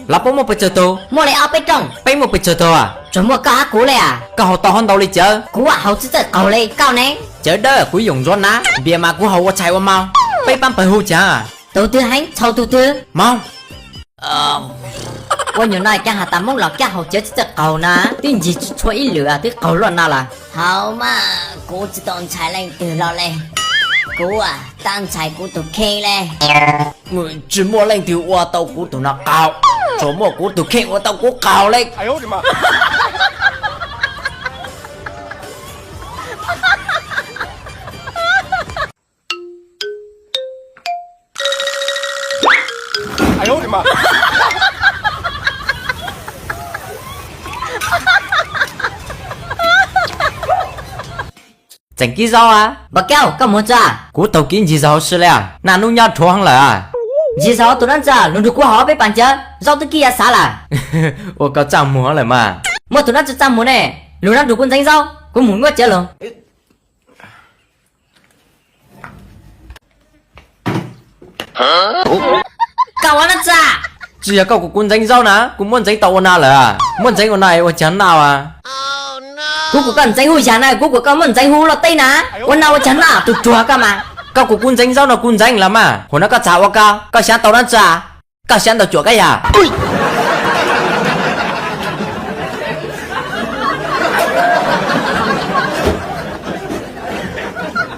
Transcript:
Lawv puas muaj pes tsawg tug? Muaj li ob peb rooj. Peb muaj pes tsawg tug? Tsuas muaj koj hab kuv li as. Koj haus tau hab ntau li cawv? Kuv haus tsis txawj qaug li, koj ne? Cawv dawb kuv yoom ntsuav na, npias mas kuv haus ua tshais ua moo. Peb paab pawg hu caag? Tug twg heev txhaum tug twg. Moog. Ua nyuag no caag has tas Moob Los Kaj haus cawv tsis txawj qaug na, twb ncig tsis tshua ib lwm twb qaug luaj na lawm. Haus mas kuv tsis tau ntshai leej twg los le, kuv tab ntshai kuv tus kheej le. Tsis muaj leej twg ua tau kuv tus no qaug, tsuas muaj kuv tus kheej ua tau kuv qaug le. Tseem kib zaub a? Npam Kauj, koj mus tso. Kuv taug kev ncig zog hauv si li, naj nub nyob dhuav heev lawm. Ncig zog hauv tus dlaab tsi, lug nrug kuv haus peb paas cawv, zaub twb kib ya xav lawm. Ua koj txaj muag lawm mas. Muaj tus dlaab tsi txaj muag ne, lug nrug kuv ntxeev zaub, kuv mus muab cawv lug. Koj ua dlaab tsi? Tsis yog koj kuas kuv ntxeev zaub na, kuv muab ntxeev tau ua no lawm. Muab ntxeev ua no ua caag noj as? Kuv kuas koj ntxeev huv yaam na, kuv kuas koj muab ntxeev huv loj teb na, ua no ua caag noj, tug ruag koj mas. Koj kuas kuv ntxeev zaub no kuv ntxeev lawm mas, huam no koj txav ua koj, koj xyaav tau dlaab tsi? Koj xyaav ntau cuam koj yog?